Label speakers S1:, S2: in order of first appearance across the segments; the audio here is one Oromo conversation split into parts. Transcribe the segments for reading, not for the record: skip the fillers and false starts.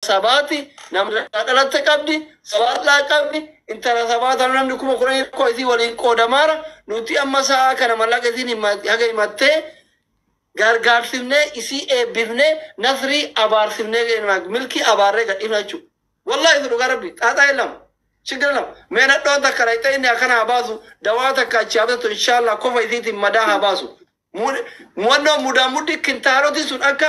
S1: Sabaati nama dhalatte qabdi, sabaadhaa qabdi, intala sabaa tana namni 10,000 rakkoo isii waliin qoodamaara. Nuti amma sa'a kana mallaqa isiin haga himattee gargaarsifnee, isii eebbifnee, Nasrii abaarsifnee, Milkii abaarree gadhiifna jechuudha. Wallahi isa dhugaa Rabbi xaaxaa hin lama. Shigira lama. Mee nadhoon takka dhaqxee inni akkana haa baasu, dawaa takka achi haa bitatu, inshallah kofa isiitiin madaa haa baasu. Mu'annoo mudaa muddi kintaaroti sun akka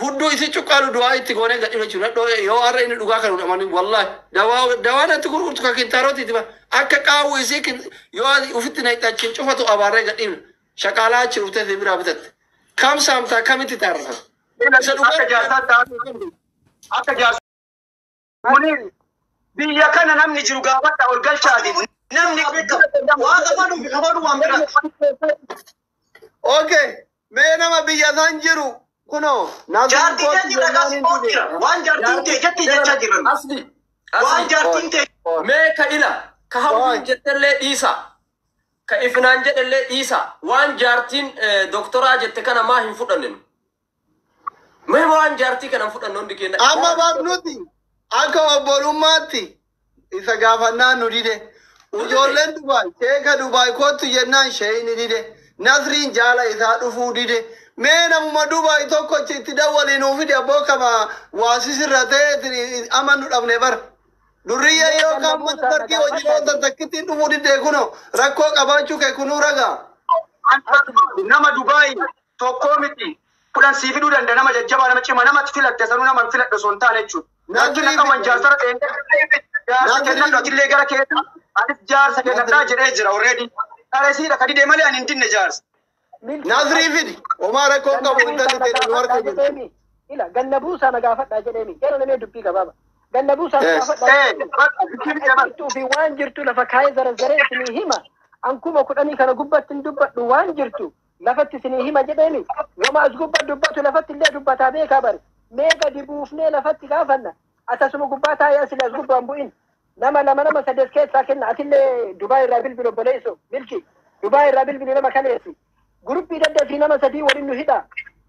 S1: hudduu isii cuqqaalu du'aa itti goonee gadhiifna jechuudha. Nadhoo yoo har'a inni dhugaa kan hin amanin, wallahi dawaa dawaa natti gurgurtu ka kintaarotiiti ba akka qaawwu isii yoo ufitti naqxe achiin cufatu abaarree gadhiifna. Shaqaalaa achi dhuftee si biraa bitatte. Kam saamtaa, kamitti taarrata? Isa dhugaa.
S2: Akka jaarsaa taatu, akka jaarsaa kuni biyya kana namni jiru gaafadha, ol galchaati. Namni
S3: Waa qabadu fi qabadu waan biraati.
S1: Okay. Mee nama biyya san jiru kunoo Nasriin
S3: Jaartii
S1: kootu
S3: ta'e jira
S1: jennaan hin
S3: kaas
S1: dide.
S3: jira. Waan jaartiin ta'e jetti jechaa jiran.
S4: Asli.
S3: Waan
S4: Asli.
S3: jaartiin ta'e
S4: Mee ka ila ka hawwiin jettellee dhiisa. Ka ifnaan jedhellee dhiisa. Waan jaartiin doktoraa jette kana maa hin fudhanne nu? Mee waan jaartii kana hin fudhanne hundi keenya?
S1: Amma baaf nuti akka obbolummaatti isa gaafannaan nu dide. Ijoolleen Dubaay, sheeka Dubaay kottu jennaan sheeyni dide. Nasriin jaala isaa dhufuu dide. Mee namuma Dubaay tokko itti dawwalii nuu fide, abboo kama waasisirra ta'e ama nu dhabne bara. Durriyyee yoo kan mana sarkii hojii ooltan takkittiin dhufuu didee, kunoo rakkoo qabaachuu kee kunuu ragaa.
S2: Nama Dubaay tokkoo miti, 10 sii fiduu danda'a, nama jajjabaa, nama cima, namatti filatte sanuu nama hin filadhe osoo hin taane jechuudha. Rakkina qaban jaarsara ta'e jaarsa kennadhu, atillee gara keessa atis jaarsa kennadhaa jedhee jira already. Qaresiidha ka didee malee ani hin dinne jaarsa.
S1: Nasrii fidi. Homaa rakkoo hin qabu, intalli ta'e nu harka jirti.
S5: Ila ganna buusaa na gaafadhaa jedheemi. Jara namee dubbii gabaaba. Ganna buusaa na gaafadhaa.
S2: Eh,
S5: Jirtuu fi waan jirtu lafa kaayee zarazaree isinii hima. An 10,000 kana gubbatti hin dubbadhu, waan jirtu lafatti isinii hima jedheemi. Wama as gubba dubbatu lafatti illee dubbataa beekaa bari. Mee gadi buufnee lafatti gaafanna. Atasuma gubbaa taa'ee asii as gubbaan bu'in. Nama lama, nama sadeet keessaa kenna. Atillee Dubaay irraa bilbilu, obboleessu. Milki. Dubaay irraa bilbilu, nama kaleessi. Guruppii daddafii nama sadii waliin nu hidha.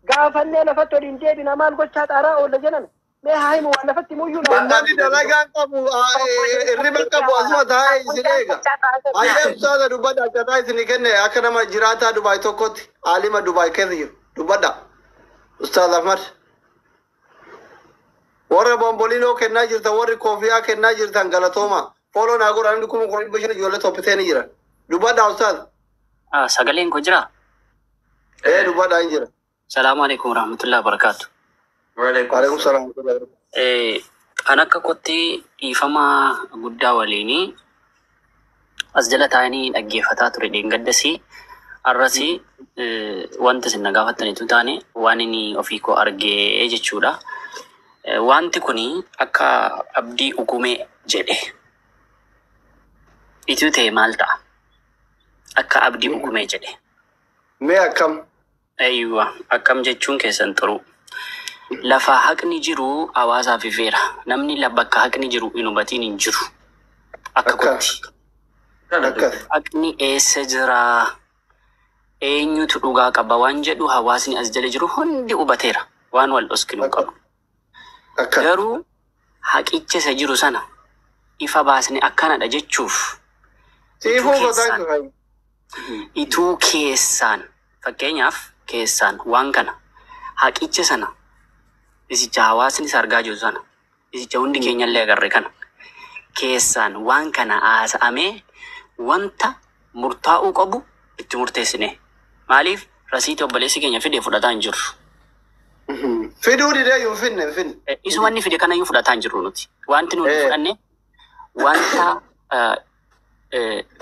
S5: Gaafannee lafatti waliin deebina, maal gochaa xaaraa oolla jedhan. Mee haa himu, waan lafatti muyyuu na.
S1: Namni dalagaa qabu, hirriba qabu, asuma taa'ee isin eega. Hayyee ustaaza, dubbadha, carraa isin kenne akka nama jiraataa Dubaay tokkotti, aalima Dubaay keessa jiru dubbadha. Ustaaz Ahmad. Warra bombolinoo kennaa jirtan, warri koofiyaa kennaa jirtan, galatooma. Follow naa godha, namni 10,500 ijoollee toppitee ni jira. Dubbadha, ustaaz.
S6: Ah, sagaleen koo jira?
S1: Ee, dubbadha, hin jira.
S6: Salaamu alaikum warahmatullahi wabarakatuh.
S1: Waalaikum salaam.
S6: Kan akka kotti dhiifama guddaa waliinii as jala taa'anii dhaggeeffataa ture dheengaddasii har'asii wanta isin na gaafattanitu taane waan inni ofii koo argee jechuudha. Wanti kuni akka Abdii Ugumee jedhe ituu ta'e maal ta'a? Akka Abdii Ugumee jedhe.
S1: Mee akkam?
S6: Eeyyuwa, akkam jechuun keessan xuru. Lafa haqni jiru hawaasaaf ifeera. Namni bakka haqni jiru hin hubatiin hin jiru. Akka kotti.
S1: Akkas.
S6: Haqni eessa jiraa? Eenyutu dhugaa qaba waan jedhu hawaasni as jala jiru hundi hubateera. Waan wal dhoskinu hin qabnu.
S1: Akkas.
S6: Garuu haqicha isa jiru sana ifa baasne akkanadha jechuuf
S1: Siifuu
S6: ituu
S1: gotaan
S6: keessaan ituu keessaan, fakkeenyaaf keessaan waan kana haqicha sana isicha hawaasni isa argaa jiru sana isicha hundi keenyallee agarre kana keessaan waan kana haasa'amee wanta murtaa'uu qabu itti murteessine. Maaliif rasiitii obboleessi keenya fide fudhataa hin jirru?
S1: Fiduu didee hin finne, hin finne.
S6: Isuma inni fide kanayyuu fudhataa hin jirru nuti. Wanti nuti fudhanne wanta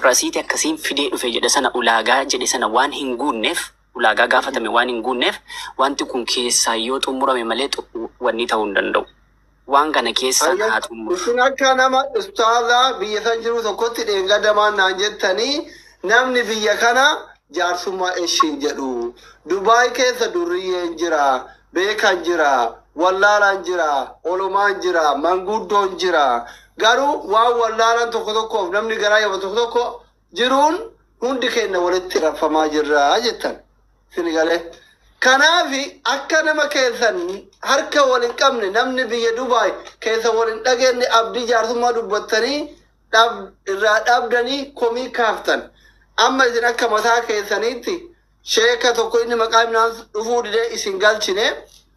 S6: rasiitii akkasiin fidee dhufe jedhe sana, ulaagaa jedhe sana waan hin guunneef, ulaagaa gaafatame waan hin guunneef, wanti kun keessaa yoo xumurame malee wanni ta'uu hin danda'u. Waan kana keessaan haa xumuru.
S1: Isin akka nama ustaazaa biyya san jiru tokkotti dheengaddamaan naan jettanii, namni biyya kana jaarsummaa ishiin jedhu. Dubaay keessa durriyyeen jira, beekan jira, wallaalaan jira, olumaan jira, manguddoon jira. Garuu waan wallaalaan tokko tokkoof namni garaa yabu tokko tokko jiruun hundi keenya walitti raffamaa jirra jettan. Isin galee. Kanaafi akka nama keessan harka wal hin qabne, namni biyya Dubaay keessa wal hin dhageenye, abdii jaarsummaa dubbattanii irraa dhabdanii komii kaaftan. Amma isin akka mataa keessaniitti sheeka tokko inni maqaa himnaan dhufuu didee isin galchine.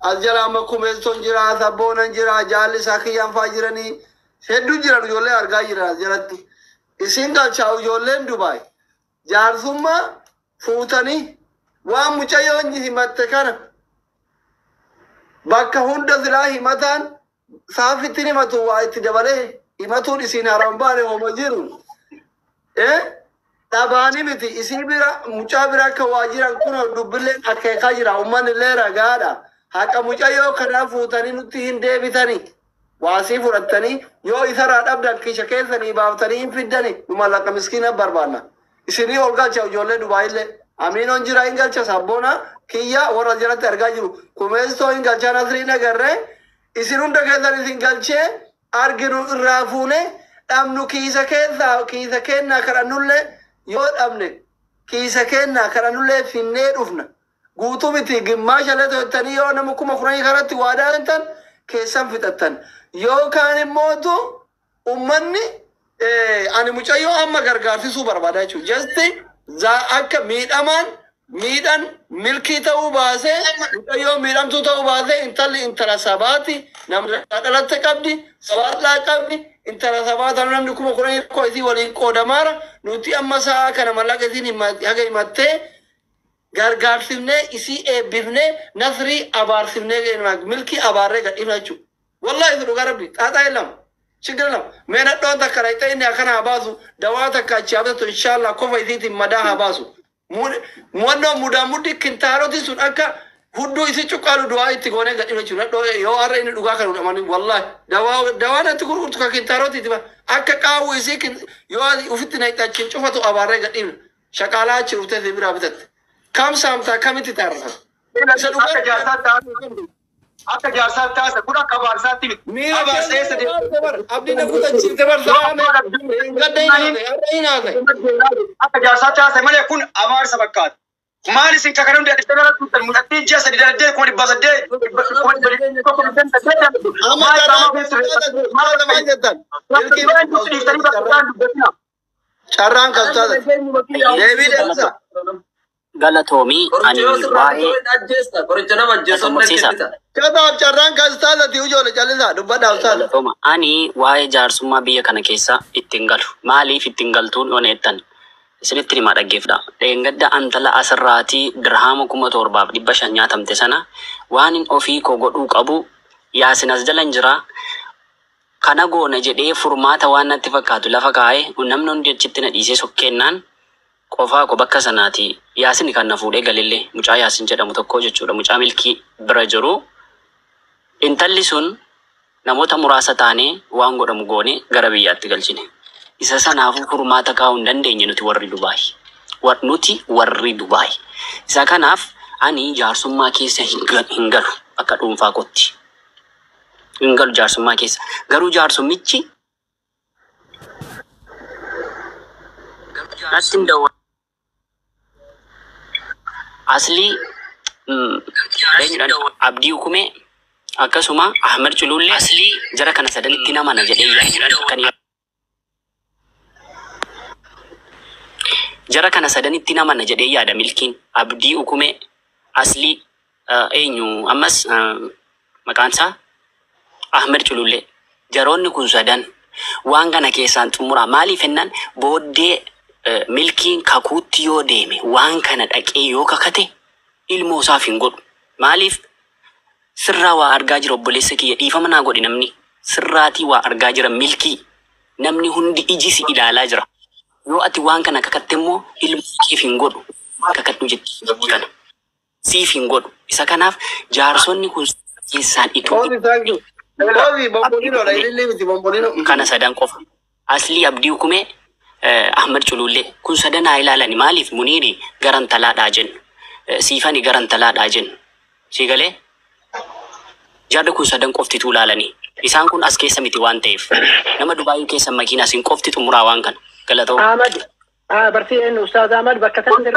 S1: As jala amma kumeessoon jira, sabboonan jira, jaalli isaa kiyyaan faa jiranii hedduu jiran, ijoollee argaa jiran as jalatti. Isin galchaa ijoolleen Dubaay jaarsummaa fuutanii waan mucayyoon himatte kana bakka hunda silaa himataan saafittiin himatu, waa itti dabalee himatuun isin haran baane homa jiru. Dhabaani miti, isii bira mucaa bira akka waa jiran kun dubbilleen akeekaa jira, uummanni illee ragaadha. Haqa mucayyoo kanaa fuutanii nutti hin deebitani. Waasii fudhattanii yoo isarraa dhabdan kiisha keessanii baaftanii hin fiddani, nu mallaqa miskiina barbaanna. Isinii ol galcha ijoollee Dubaayillee. Amiinoon jira, hin galcha, sabboona kiyya warra jalatti argaa jiru. Kumeessoo hin galcha, Nasriin agarree isin hunda keessan isin galchee arginu irraa fuune dhabnu kiisa keessaa kiisa kennaa kadhannullee, yoo dhabne kiisa kennaa kadhannullee finnee dhufna. Guutuu miti, gimmaasha illee to'attanii yoo nama 10,000 karatti waadaa hintan keessan fixattan. Yookaan immootu ummanni ani mucayyoo amma gargaarsisuu barbaada jechuudha. Just akka miidhamaan miidhan milkii ta'uu baasee, mucayyoo miidhamtuu ta'uu baasee, intalli intala sabaati, namni dhalatte qabdi, sabaadhaa qabdi, intala sabaa tana namni 10,000 rakkoo isii waliin qoodamaara. Nuti amma sa'a kana mallaqa isiin haga himattee gargaarsifnee, isii eebbifnee, Nasrii abaarsifnee, milkii abaarree gadhiifna jechuudha. Wallahi isa dhugaa rabbi xaaxaa hin lama. Shigira lama. Mee nadhoon takka dhaqxee inni akkana haa baasu, dawaa takka achi haa bitatu, inshallah kofa isiitiin madaa haa baasu. Mu'annoo mudaa muddi kintaaroti sun akka hudduu isii cuqqaalu du'aa itti goonee gadhiifna jechuudha. Nadhoo yoo har'a inni dhugaa kan hudhamanii, wallahi dawaa dawaa natti gurgurtu ka kintaaroti akka qaawwu isii yoo ufitti naqxe achiin cufatu abaarree gadhiifna. Shaqaalaa achi dhuftee si biraa bitatte. Kam saamtaa kamitti taarrata? Isa
S2: Akka
S1: dhugaa
S2: jaarsaatti taasa. Akka jaarsaatti taasa. Kun akka abaarsaatti miti.
S1: Miira
S2: Abaarsa eessa deema?
S1: Abdii na kutachiifte bar saame gadda hin haasa'e, har'a hin haasa'e.
S2: Akka jaarsaatti taasa malee kun abaarsa fakkaata. Maal isin kakana hundi adda gara tuutan mul'attee ji'a 3 daladdee 800,000 800,000.
S1: Amma
S2: Maal
S1: carraan
S2: qaama keessa
S1: maal lamaan jettan? Milkii
S2: dhiiftanii bakka isaan dubbatina.
S1: Carraan kan taate. Deebii deebisa.
S6: Galatoomii ani
S4: Qoricha yoo sirraa
S6: waa'ee
S4: ajjeesta. Qoricha nama ajjeesu
S6: Barsiisa.
S4: kennita.
S1: Kanaaf carraan kan taate ijoole callisaa dubbadhaa ustaaza.
S6: Galatooma. Ani waa'ee jaarsummaa biyya kana keessa ittiin galu. Maaliif ittiin galtuun yoo jettan isinitti himaa, dhaggeeffadha. Dheengadda antala asirraatii dirhaama 7,500 nyaatamte sana waan hin ofii koo godhuu qabu yaasin as jalan jira. Kana goona jedhee furmaata waan natti fakkaatu lafa kaa'ee, namni hundi achitti na dhiisee sokkennaan qofaa koo bakka sanaati. Yaasin kan na fuudhee galillee mucaa Yaasin jedhamu tokko jechuudha. Mucaa milkii bira jiru. Intalli sun namoota muraasa taanee waan godhamu goone gara biyyaatti galchine. Isa sanaafuu furmaata kaa'uu hin dandeenye nuti warri Dubaay. Nuti warri Dubaay. Isa kanaaf ani jaarsummaa keessa hin galu akka dhuunfaa kootti. Hin galu jaarsummaa keessa. Garuu jaarsummichi natti hin dawwa. Aslii eenyudhaan Abdii Hukumee akkasuma Ahmed Culullee aslii jara kana sadanitti namana jedhee yaadu kan jara kana sadanitti namana jedhee yaada. Milkiin Abdii Hukumee, Aslii, eenyu ammas maqaan isaa Ahmed Culullee, jaroonni kun sadan waan kana keessaan xumuraa. Maaliif jennaan booddee milkiin kakuutti yoo deeme, waan kana dhaqee yoo kakate ilmoo isaaf hin godhu. Maaliif sirraa waa argaa jira? Obboleessa kiyya, dhiifama naa godhi, namni sirraatii waa argaa jira. Milkii, namni hundi iji si ilaalaa jira. Yoo ati waan kana kakatte immoo ilmoo keef hin godhu. Kakadhu jetti kana siif hin godhu. Isa kanaaf jaarsonni kun keessaan ituu
S1: Ofi, thank you. Ofi bombolino dha, ililli miti, bombolino.
S6: Kana sadan qofa. Aslii, Abdii Hukumee, Ahmad Culullee kun sadan haa ilaalani. Maaliif Muniiri garantalaadhaa jennu, Siifani garantalaadhaa jennu. Si galee, jarri kun sadan qoftitu ilaalanii. Isaan kun as keessa miti waan ta'eef nama Dubaayii keessa makiinaa isin qofti xumuraa waan kana. Galatooma.
S5: Ahmad Barsiisaan Ustaaz Ahmad bakka sana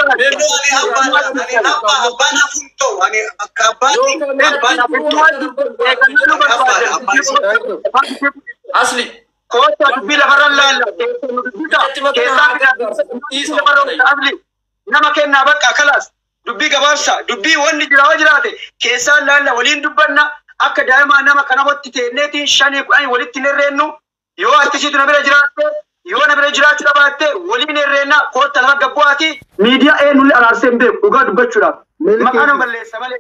S3: Abbaan hafuun ta'u ani akka abbaatti abbaan
S4: Asli.
S2: Koota dubbii lafarra laalla. Nama kennaa bakka kalaas dubbii gabaabsa dubbii wanni jira yoo jiraate keessaan laalla waliin dubbanna akka daa'imaa nama kana walitti teenneeti 5 10 walitti herreennu yoo artisiitu na bira jiraatte yoo na bira jiraachuu dhabaatte waliin herreenna koota lafa gabbu'aati. Miidiyaa eenyullee araarsee hin beeku dhugaa dubbachuudhaaf. Maqaa nama balleessa malee.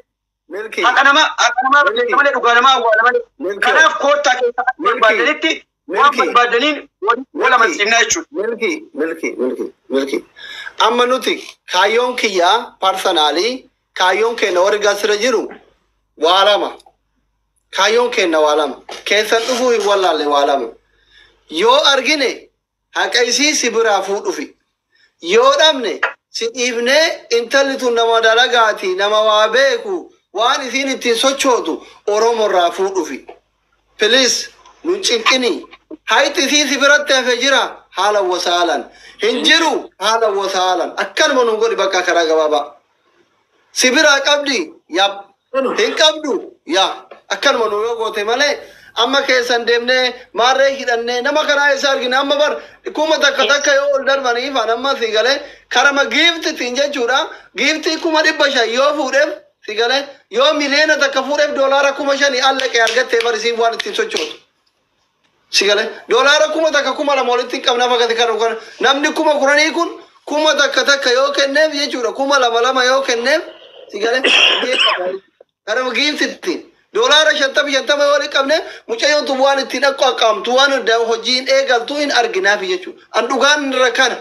S2: Haqa nama balleessa malee dhugaa namaa awwaala malee. Kanaaf koottaa keessa barbaadanitti waan barbaadaniin wal amansiifnaa jechuudha.
S1: Milki. Amma nuti kaayyoon kiyyaa parsanaalii kaayyoon keenya warri gasira jiru waa lama. Kaayyoon keenya waa lama. Keessan dhufuu hin wallaalle waa lama. Yoo argine haqa isii si biraa fuudhufi. Yoo dhabne si dhiifnee intalli tun nama dalagaati nama waa beeku waan isiin ittiin sochootu Oromorraa fuudhufi. Please nun cinqini. Hayti isii si biratti hafe jira haala wasaalan. Hin jiru haala wasaalan. Akkanuma nun godhi bakka karaa gabaabaa. Si biraa qabdi yab. Hin qabdu yaa. Akkanuma nu yoo goote malee amma keessan deemnee maarree hidhannee nama karaa isaa argine amma bar kuma takka takka yoo ol darbanii ifaan amma si galee karama giiftitiin jechuudha. Giiftii 500,000 yoo fuudheef si galee yoo 1,000,000 fuudheef $5,000 allaqee argattee bar isiin waan ittiin sochootu. Si galee $1,000 2,000 walitti hin qabna fakkaate kan namni 10,000 kun 1,000 yoo kenneef jechuudha 2,000 yoo kenneef si galee karama giiftitiin. $50 yoo walitti qabne mucayyoon tun waan ittiin akka qaamtu waan hojiin eegaltu hin arginaaf jechuudha. An dhugaan irra kana.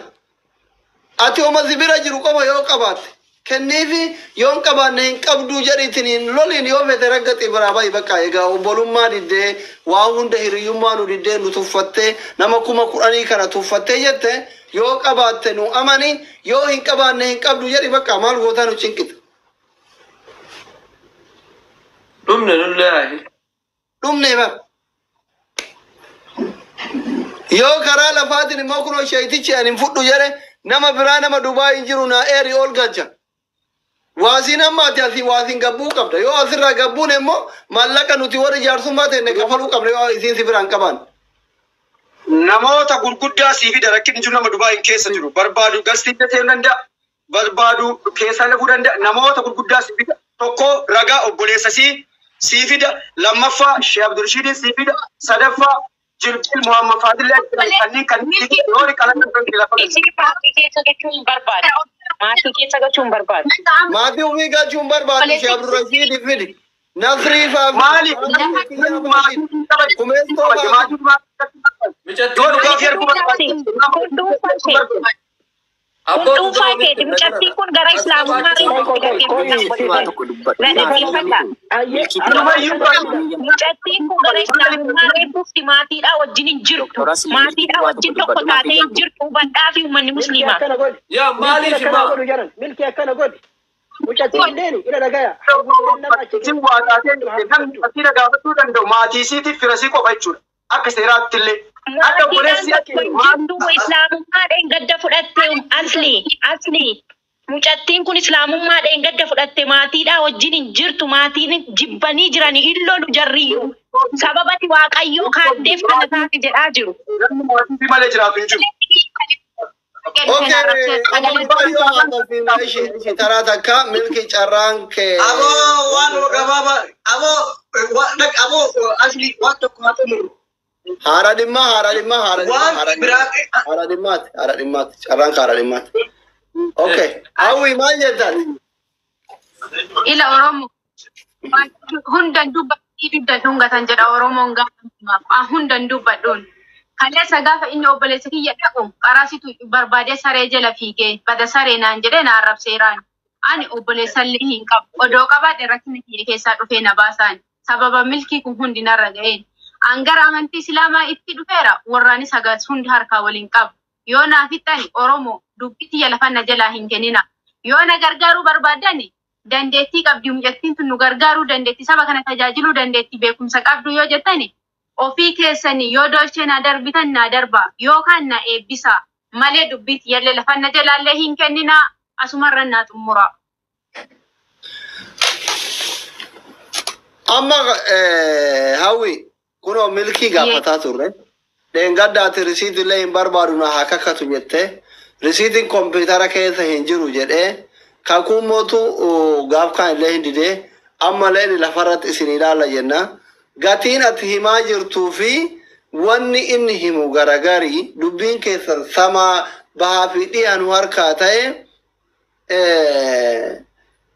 S1: Ati oma si bira jiru qofa yoo qabaatte kenniifi yoo hin qabaanne hin qabduu jedhiitiin hin loliin yoo fete raggaxii biraa bahi bakka egaa obbolummaa diddee waa hunda hiriyyummaa nu diddee nu tuffattee nama 10,000 kana tuffattee jette yoo qabaatte nu amani yoo hin qabaanne hin qabdu jedhi bakka maal gootaa nu cinqita.
S4: Dhumne nullee.
S1: Dhumne bar. Yoo karaa lafaatiin immoo kunoo sheetichi ani hin fudhu jedhe nama biraa nama Dubaay hin jiru naa eeri ol galcha. Waasiin amma ati asii waasiin gabbuu qabda. Yoo asirraa gabbuun immoo maallaqa nuti warri jaarsummaa ta'e kafaluu qabna yoo isiin si biraan qaban.
S2: Namoota gurguddaa sii fida rakkinni jiru nama Dubaay keessa jiru barbaadu gastii seenuu danda'a barbaadu keessaa lafuu danda'a namoota gurguddaa sii fida tokko ragaa obboleessa sii fida lammaffaa Sheekh Abdulshiidin sii fida sadaffaa Jibril Muhammad Fadil kanneen kanneen yoo qalama lafa
S7: Isii maatii keessa galchuu hin barbaadu. Maatii keessa galchuu hin barbaadu.
S1: Maatii ofii galchuu hin barbaadu Sheekh Abdulrashiid fidi. Nasrii faa
S2: Maali?
S1: Kumeessoo faa
S7: Kun dhuunfaa keeti. Mucattiin kun gara islaamummaa Mucattiin kun gara islaamummaa reefuufti maatiidhaa wajjin hin jirtu. Maatiidhaa wajjin tokko taatee hin jirtu. Hubadhaa fi uummanni musliimaa.
S4: Yaa maaliif himaa?
S5: Milki akkana godhi. Mucattiin illeen ila dhagaya.
S2: Isin waa taatee namni fakkiidha gaafachuu danda'u maatii isiitiif firasii qofa jechuudha. Akka seeraatti illee. Akka obboleessi
S7: Maatiidhaan tokko hin jirtu islaamummaa dheengadda fudhatte asli. Mucattiin kun islaamummaa dheengadda fudhatte maatiidhaa wajjin hin jirtu maatiin jibbanii jiranii hin lolu jarriyyuu. Sababati waaqayyoo kaaddeef kana taate jedhaa jiru.
S2: Namni maatii malee jiraatu hin jiru.
S1: Okay, taraa takka milki carraan kee.
S3: Aboo waan gabaabaa aboo aboo asli waan tokko haa xumuru.
S1: Haara dhimmaa haara dhimmaa haara dhimmaa
S3: Waan
S1: haara
S3: biraa
S1: haara dhimmaati haara dhimmaati carraan haara dhimmaati. Okay, hawwi maal jettan?
S8: Ila Oromoo hundan dubbadhu dugda dhungatan jedha Oromoon gaafa hundan dubbadhuun. Kaleessa gaafa inni obboleessa kiyya dhaqu qaraasitu barbaadee saree jala fiigee bada saree naan jedhee na arrabseeraan. Ani obboleessallee hin qabu. Odoo qabaadhe rakkina kiyya keessaa dhufee na baasaan. Sababa milkii kun hundi narra ga'een. An gara amantii Islaamaa itti dhufeera warraanis hagas hundi harkaa waliin qabu. Yoo naaf fixxani Oromoo dubbii tiyya lafa na jalaa hin kennina. Yoo na gargaaruu barbaadani dandeettii qabdi mucattiin tun nu gargaaruu dandeetti saba kana tajaajiluu dandeetti beekumsa qabdu yoo jettani ofii keessanii yoo dolchee na darbitan na darba yookaan na eebbisa Malee dubbii tiyyallee lafanna jalaallee hin kenninaa asumarra naa xumuraa.
S1: Amma Hawwi kunoo Milkii gaafataa turre. Dheengaddaati risiitii illee hin barbaadu na haa kakatu jettee risiitiin kompiitara keessa hin jiru jedhee kakuun mootu gaaf kaan illee hin didee ammallee inni lafarratti isin ilaalla jenna. Gatiin ati himaa jirtuu fi wanni inni himu garagarii dubbiin keessan samaa bahaa fi dhiyaa nu harkaa ta'e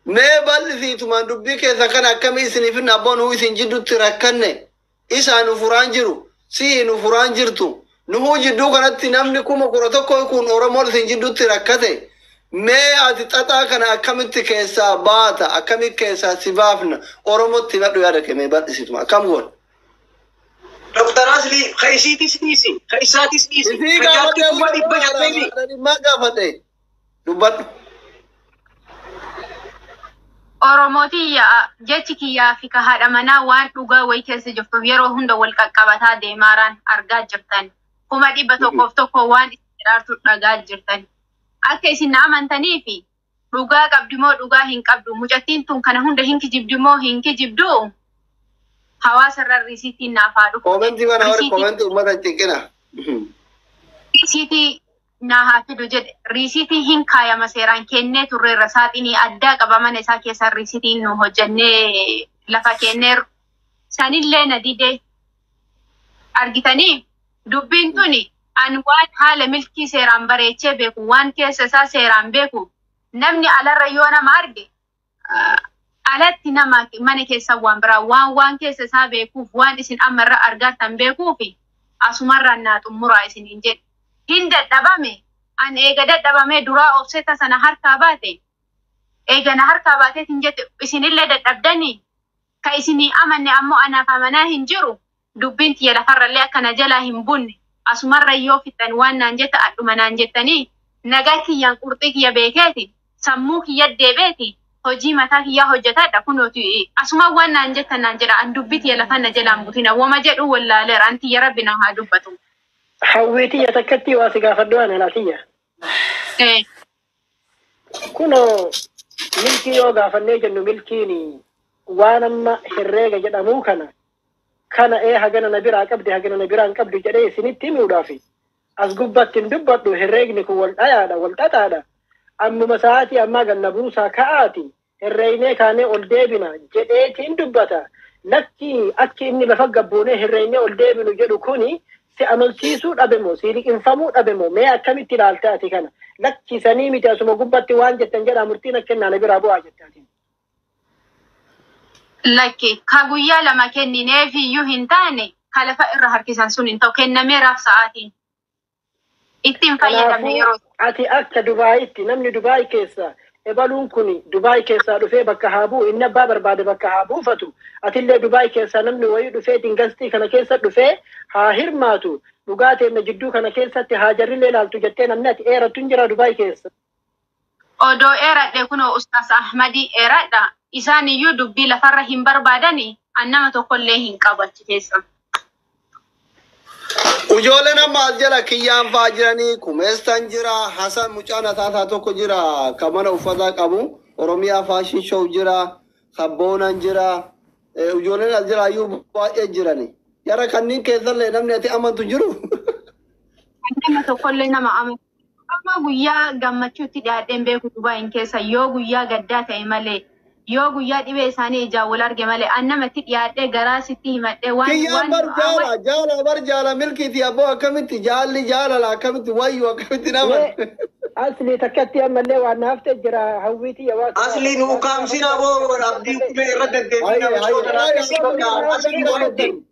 S1: mee bal'isiitumaan dubbii keessa kana akkamii isiniif hin abboon huu isin jidduutti rakkanne isaa nu furaan jiru si'i nu furaan jirtu nuhuu jidduu kanatti namni 11,000 kun Oromoon isin jidduutti rakkate mee ati xaxaa kana akkamitti keessaa baata akkamitti keessaa si baafna Oromootti himadhu yaada kee mee bal'isiituma akkam goona.
S3: Dr. Asli, ka isiitis dhiisi, ka isaatis dhiisi,
S1: Isii
S3: ka jaartii
S1: gaafadhe
S3: 500,000.
S1: Dhimmaa gaafadhe dubbadhu.
S8: Oromootii jechi kiyyaa fi ka haadha manaa waan dhugaa wayii keessa jirtuuf yeroo hunda wal qaqqabataa deemaaraan argaa jirtan. 101,000 waan isin jedhaartu dhagaa jirtan. Akka isin na amantanii fi dhugaa qabdi moo dhugaa hin qabdu mucattiin tun kana hunda hin kijibdi moo hin kijibdu hawaasa irra risiitiin naaf haa dhufu.
S1: Koomentii mana warri koomentii uummata hin cinqina.
S8: Risiitii naa haa fidu jedhe risiitii hin kaayama seeraan kennee turreerra saaxinii addaa qaba mana isaa keessa risiitiin nu hojjennee lafa kenneerru. Sanillee na didee argitanii dubbiin tuni an waan haala Milkii seeraan bareechee beeku waan keessa isaa seeraan beeku namni alarra yoo nama arge alatti nama mana keessa waan biraa waan waan keessa isaa beekuuf waan isin ammarra argattan beekuufi asumarraan naa xumuraa isiniin jedhe. Hin dadhabame an eega dadhabame duraa obseta sana harkaa baate eega na harkaa baateetiin jette isinillee dadhabdanii ka isinii amanne ammoo anaaf amanaa hin jiru dubbiin tiyya lafarrallee akkana jalaa hin bunne asumarra yoo fixan waan naan jetta adhuma naan jettanii nagaa kiyyaan qurxii kiyya beekeeti sammuu kiyya deebeeti hojii mataa kiyyaa hojjetadha kunooti asuma waan naan jettan naan jedha an dubbii tiyya lafanna jalaan butina wama jedhu wallaaleera an tiyya rabbi na haa dubbatu.
S5: Hawwii tiyya takkatti waa si gaafadhu ana laatiyya. Kunoo Milkii yoo gaafannee jennu Milkiin waan amma herreega jedhamuu kana kana ee hagana na biraa qabdi hagana na biraa hin qabdu jedhee isinitti himuudhaaf as gubbatti hin dubbadhu herreegni kun wal dhayaadha wal xaxaadha ammuma sa'aatii ammaa ganna buusaa ka'aati herreeynee kaanee ol deebina jedheetiin dubbata lakki akki inni lafa gabbuunee herreeynee ol deebinu jedhu kuni si amansiisuu dhabe moo si liqinfamuu dhabe moo mee akkamitti ilaalta ati kana lakki sanii miti asuma gubbatti waan jettan jedhaa murtiin akka kennaa na biraa bu'aa jette ati.
S8: Lakki ka guyyaa lama kennineef iyyuu hin taane ka lafa irra harkisan sun hin ta'u kennameeraaf sa'aatiin. Ittiin fayyadamne
S5: Kanaafuu
S8: yeroo
S5: ati akka Dubaayitti namni Dubaay keessa ebaluun kun Dubaay keessaa dhufee bakka haa bu'u inni abbaa barbaade bakka haa buufatu atillee Dubaay keessaa namni wayii dhufee dingastii kana keessa dhufee haa hirmaatu dhugaa teenna jidduu kana keessatti haa jarrillee ilaaltu jettee namni ati eerattu hin jira Dubaay keessa.
S8: Odoo eeradhe kunoo Ustaas Ahmadii eeradha. Isaan iyyuu dubbii lafarra hin barbaadani an nama tokkollee hin qabu achi keessa.
S1: Ijoolleen amma as jala kiyyaan fa'aa jiranii kumeessan jira Hasan mucaan asaasaa tokko jira kan mana uffataa qabu Oromiyaa fashion show jira sabboonan jira ijoolleen as jala iyyuu baay'ee jirani. Jara kanneen keessallee namni ati amantu jiru.
S8: Nama tokkollee nama amantu. Amma guyyaa gammachuutti dhiyaadheen beeku Dubaayin keessa yoo guyyaa gaddaa ta'e malee yoo guyyaa dhibee isaanii ijaan wal arge malee an namatti dhiyaadhee garaa sitti himadhee waan
S1: Kiyyaan
S8: waan
S1: bar jaala jaala bar jaala milkiiti abboo akkamitti jaalli jaalala akkamitti wayyu akkamitti nama.
S5: Mee asli takkatti ammallee waan naafte jira hawwiitii waa
S3: Asli nu ukkaamsin aboo abdii kumee irra deddeebiin
S1: Hayyee
S3: nama
S1: hayyee
S3: bakka asli waan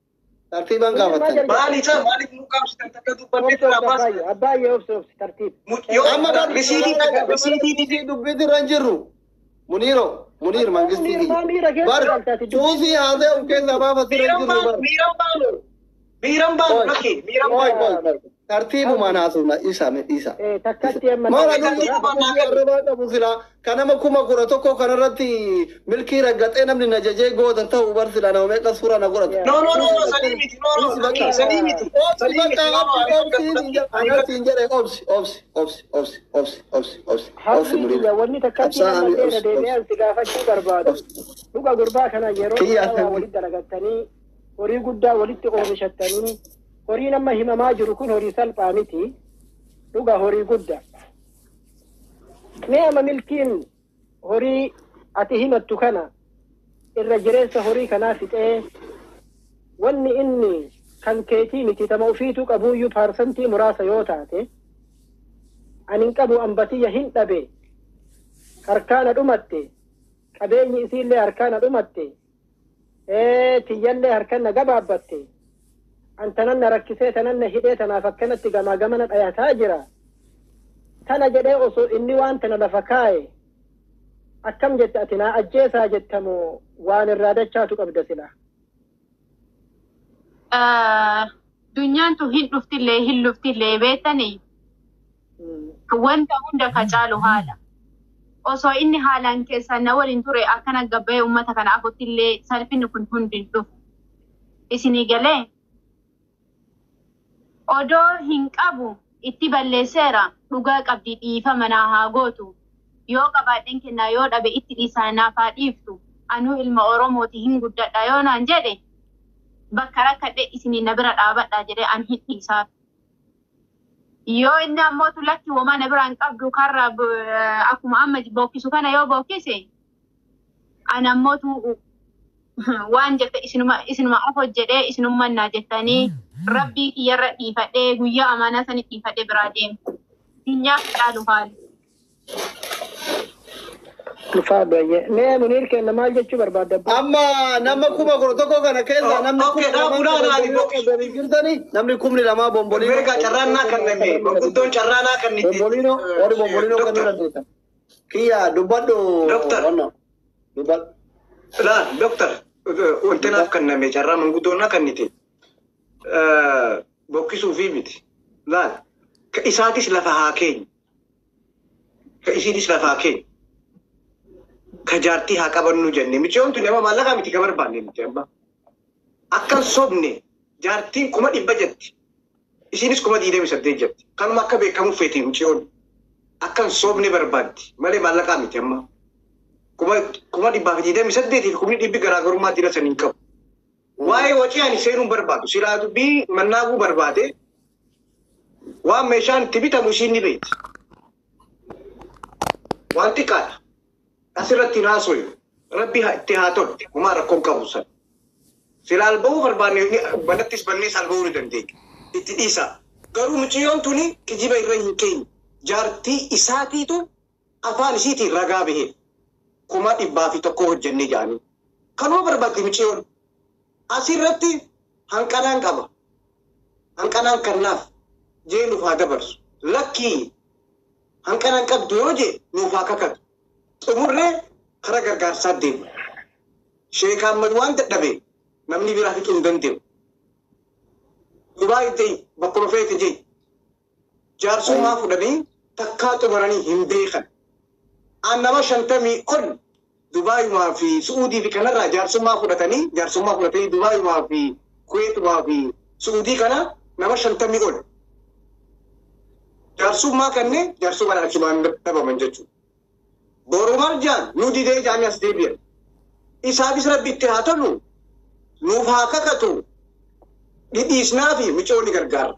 S1: tartiibaan gaafattan.
S3: Maali isa maaliif nu ukkaamsitan takka dubbattee
S5: Obsi
S3: jira abbaas.
S5: abbaayye abbaayye obsi obsi tartiib.
S3: Yoo
S1: Amma bar
S3: risiitii risiitii
S1: dubbiitti irra hin jirru. Muniiro Muniir mangistii
S5: Muniir
S1: kiyya.
S5: maa miira keessa
S1: Bar
S5: galtaati
S1: cuusii haasee of keessaa baafatti irra hin
S3: miiran
S1: jirru
S3: baanu
S1: bar.
S3: miiran baanu miiran baanu lakki miiran
S1: Oy
S3: baanu.
S1: oy oy. Tartiibumaan haasofna isa me isa.
S5: Takkatti amma
S1: Maal arrabaa qabu silaa kanama 11,000 kanarratti milkii raggaxee namni na jajee gootan ta'uu bar silaa nama meeqa suuraa na godhata.
S3: No, no, no, no, sanii miti, no, no, sanii miti.
S1: Obsi
S3: Sanii miti,
S1: bakka
S3: no, no, ani
S1: obsi obsi hin jedhe obsi obsi obsi obsi obsi obsi obsi obsi
S5: Hawwii
S1: muriidha.
S5: kiyya wanni takkatti
S1: Qabsaa
S5: nama
S1: ani
S5: seera
S1: obsi
S5: deebi'ee
S1: obsi
S5: si gaafachuu barbaadu.
S1: obsi.
S5: Dhuga gurbaa kana yeroo
S1: Kiyya
S5: dheeraa walitti dalagattanii horii guddaa walitti oomishattanii horiin amma himamaa jiru kun horii salphaa miti. Dhuga horii guddaa. Mee amma milkiin horii ati himattu kana irra jireessa horii kanaa fixee wanni inni kan keetii miti tama ofiituu qabuuyyuu paarsantii muraasa yoo taate ani hin qabu ambatiyya hin dhabe harkaana dhumatte qabeenyi isiillee harkaana dhumatte tiyyallee harkanna gabaabbatte an tananna rakkisee tananna hidhee tanaaf akkanatti gamaa gamana dhayataa jira tana jedhee osoo inni waan tana lafa kaaye akkam jette ati naa ajjeesaa jettamoo waan irraa dachaatu qabda sila.
S8: Dunyaan tun hin dhuftillee hin luftillee beektanii wanta hunda ka caalu haala. Osoo inni haalaan keessa na waliin ture akkana gabbayee uummata kana afuttillee salphinni kun hundi hin dhufu. Isinii galee odoo hin qabu itti balleesseera dhugaa qabdi dhiifama naa haa gootu. Yoo qabaadheen kennaa yoo dhabe itti dhiisaa naaf haa dhiiftu. Anuu ilma Oromooti hin guddadha yoo naan jedhe bakka rakkadhe isinii na bira dhaabadha jedhee an hin dhiisaaf. Yoo inni ammoo lakki homaa na biraan qabdu karra akkuma amma bookkisu kana yoo bookkise an ammootu waan jette isinuma isinuma of hojjedhee isinummaan jettanii rabbii kiyyarra dhiifadhee guyyaa amaanaa sani dhiifadhee biraa deema. Dunyaaf caalu haala.
S5: Ulfaadhu ayyee. Mee Muniir kenna maal jechuu barbaadda?
S1: Amma nama 11,000 kana keessa namni
S3: Okay,
S1: 2000
S3: dhaabuu dhaabuu
S1: bombolino jirtanii namni 2000 bombolino.
S3: Beekaa carraan naa kenname gurguddoon carraa naa kennite.
S1: Bombolino warri bombolino kan
S3: Doctor,
S1: dandeessan. Kiyya dubbadhu.
S3: Doctor.
S1: Wanna dubbadhu.
S3: Laa, doctor, wanti naaf kenname carraa manguddoon naa kennite. Bokkisuufii miti. Laal, ka isaatis lafa haa keenyu. Ka isiitis lafa haa keenyu. Ka jaartii haa qabannu jenne. Michoon tuni amma maallaqaa miti ka barbaanne miti amma. Akkan sobne jaartiin 100,000 jetti. Isiinis 28,000 jetti. Kanuma akka beekamuuf feeti michoon. Akkan sobne barbaaddi malee maallaqaa miti amma. 128,000 fi 100,000 garaagarummaa dira sanii hin qabu. Waa'ee wacii ani seenuun barbaadu. Silaa dubbii mannaaquu barbaade waan meeshaan itti bitamu isiin ni beekti. Waan xiqqaadha. Asirratti hin haasoyu. Rabbi itti haa tolu. Homaa rakkoon qabu sana. Silaa alba'uu barbaanne banattis bannees alba'uu ni dandeenya. Itti dhiisa. Garuu mucayyoon tuni kijiba irra hin keenye. Jaartii isaatiitu afaan isiitiin ragaa bahe. 101,000 hojjennee jedhanii. Kanuma barbaaddi mucayyoon. Asirratti hanqanaan qaba. Hanqanaan kannaaf jee nuuf haa dabarsu. Lakkii hanqanaan qabdu yoo jee nuuf haa kakatu. Xumurree karaa gargaarsaa deema. Sheek Ahmad waan dadhabe namni biraa fixuu hin danda'u. Dubaay ta'e bakkuma feete jee jaarsummaa fudhanii takkaa xumuranii hin beekan. An nama 50 ol Dubaayumaa fi Su'uudii fi kanarraa jaarsummaa fudhatanii Dubaayumaa fi Kuweetumaa fi Su'uudii kana nama 50 ol. Jaarsummaa kanneen jaarsummaan achumaan dhabaman jechuudha. Boru marjaan nu didee jaami as deebi'an. Isaafis rabbi itti haa tolu nuuf haa kakatu dhidhiisnaa fi micoonni gargaara.